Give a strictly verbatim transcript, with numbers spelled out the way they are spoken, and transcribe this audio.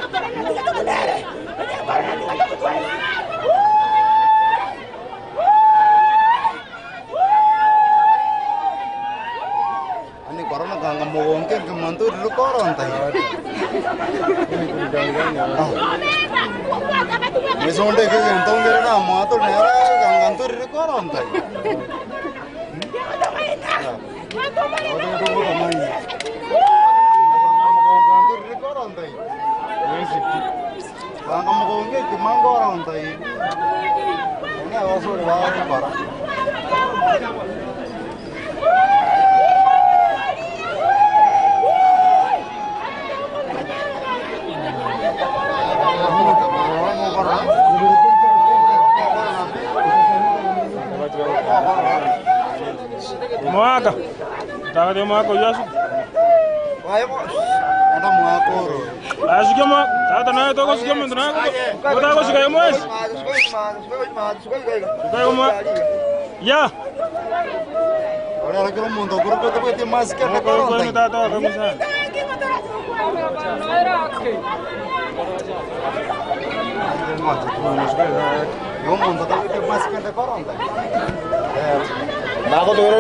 Ani koro na kanga mo onke ke mantu ri koro antai. Ah. Me sonde ke ke tonge na mantu ne ra kanga mantu ri koro antai. Moaka. Taka te moaka, ʻo ʻasu. Vai, mo. Anda moaka ro. ʻAsu ke mo. Tata na to ko ke mo na ko. Ko ta ko si ka mo es. Ko ta ko mo. Ya. Ora la ke mo to ko ko to ke mas ke ko ko ta to ko mo sa. Yo monto ke mas ke ko ko ta. Mako to ro.